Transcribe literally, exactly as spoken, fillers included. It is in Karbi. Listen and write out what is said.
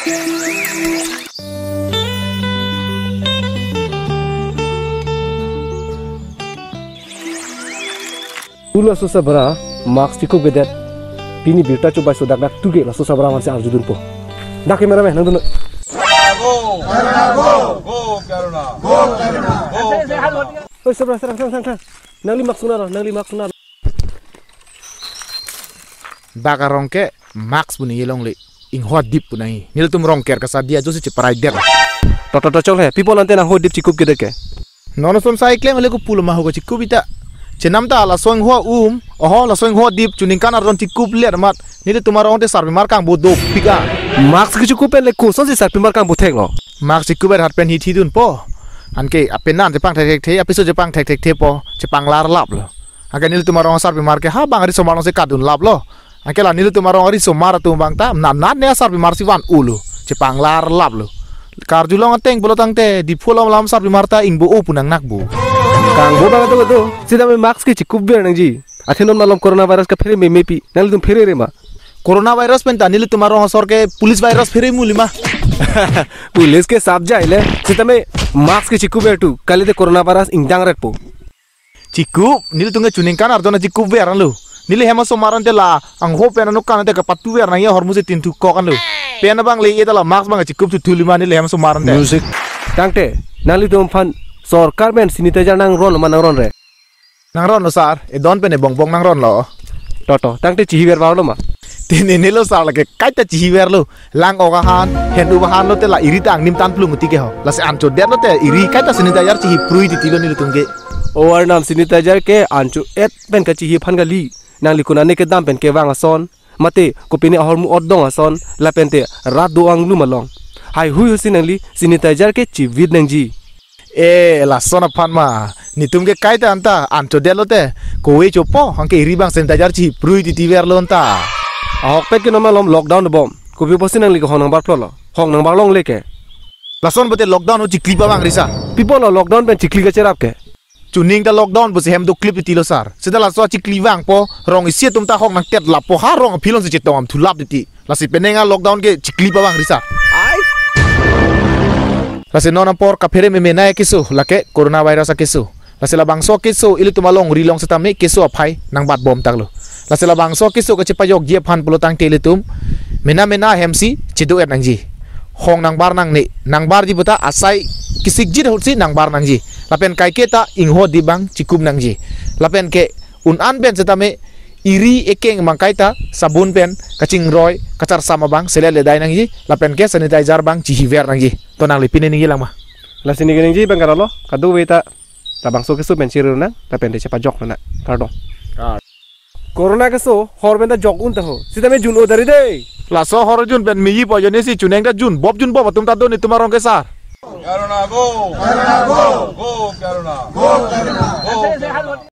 Ula sosa bara, mask chikup kedet. Pini birta chobei so dak dak tuge la sosa bara mansi arjudunpo. Dak cameraman nangdun. Go! Go! Go! Corona! Go! Corona! Go! Corona! Oi, sabra, serang, serang, serang, serang. Nangli mask suna lo, nangli mask suna lo. Dak arong ke mask pu ningje longle. Ingho adip pu nangji. Nelitum Rongker kasa dia josi cheparai det. To, to, to, chok le. People ante nangho adip chikup kedet ke. Non ason sai klem le ko pulo ma ho ko chikup ita. Chenam ta laso ingho um. Oho, laso ingho adip chuningkan arjon chikup le amat. Nelitum arong te sarpimar kangbo dopik a. Mask kechikup pen le kosonsi sarpimar kangbo theklo. Mask chikup pen hat pen hithidunpo. Anke apenan chepangthekthekthe, apiso chepangthekthekthe po, chepanglarlaplo. Anke nelitum arong asarpimar ke ha bang ari somar alongsi kadunlaplo. Anke la nelitum arong ari somar atum abang ta, nan nan ne asarpimar si van-olo, chepanglarlaplo. Karjulong ateng pulo tangte, Diphu alam alam sarpimar ta ingbo-o pu nangnakbo. Kangbo bang atum atum, sitame mask ke chikupver nangji. Athe non malom coronavirus kaphere memepi, nanglitum pherere ma? Coronavirus pen ta nelitum arong asor ke police virus phere mulima. Police ke sap jai le, sitame mask ke chikupver tu, kalite coronavirus ingdang rekpo. Chikup, nelitum ke chuningkan arjon chikupver anlo. Neli hem asomar ante la, angho pen anuk kan ante kapatuver nangji ahormu si tintu kok anlo. Pen abang le eta la mask bang chikup thuthu lima neli hem asomar ante. Music. Tangte, nanglitum aphan sorkar pen sanitizer nangron ma nangronre? Nangronlo sir, edon pen ebongbong nangronlo. To to, tangte chihiver varlo ma? Tini nilo sir lake kaita chihiverlo. Lang-ok ahan, hen-up ahan lote la eri ta angnim tan plung uti ke ho. Lasi anchodet lote eri kaita sanitizer chihiprui titilo nelitum ke. O arnam, sanitizer ke ancho-et pen kachihi aphan kali. Nangli konane kedam pen kevang ason. Mate, kopine ahormu otdong ason. Lapente rat do-ang lum along. Haihui husi nangli sanitizer ke chivit nangji. E, lason aphan ma. Netum ke kaita anta, anchodet lote. Kove chopo, anke eri bang sanitizer chihiprui titiverlo anta. Ahokpet ke non malom lockdown bom. Kopi pusi nangli ke hong nangbar plotlo. Hong nangbar longle ke. Lason bote lockdown ho chikli pavangri sir. Pi pulo lockdown pen chikli kacherap ke? Chuning ta lockdown pusi hem doklip titilo sir. Seta laso chikli vangpo, rong isi atum ta hong nangtetlappo, ha rong aphi alongsi chetong am thulap titi. Lasi penang a lockdown ke chikli pavangri sir. Ai. Lasi non apor kaphere meme nai keso, lake coronavirus akeso. Lasi labangso keso, ilitum alongri along setame keso aphai nangbat bom taklo. Lasi labangso keso kachepajokji aphan pulo tangte ilitum mena mena ahemsi chedo-et nangji. Hong nangbar nangne, nangbarji puta asai kisikjit ahutsi nangbar nangji. Lapen kaike ta ingho adip bang chikup nangji. Lapen ke un-an pen setame eri ekeng abang kaita sabun pen kachingroi kacharsam abang selet ledai nangji. Lapen ke sanitizer bang chihiver nangji. To nangli pine ningje lang ma? Lasi ningje nangji bang karalo, kadokave ta labangso keso pen chirunang, lapen de chepajok nang, kardom. Ah. Corona keso, hor pen ta jok un ta ho. Sitame jun-o dari de. Laso hor jun pen meji po jone si chuneng ta junbop junbop atum ta do netum arong ke sir. Corona go! Corona go! Go Corona! Go Corona! Go Corona!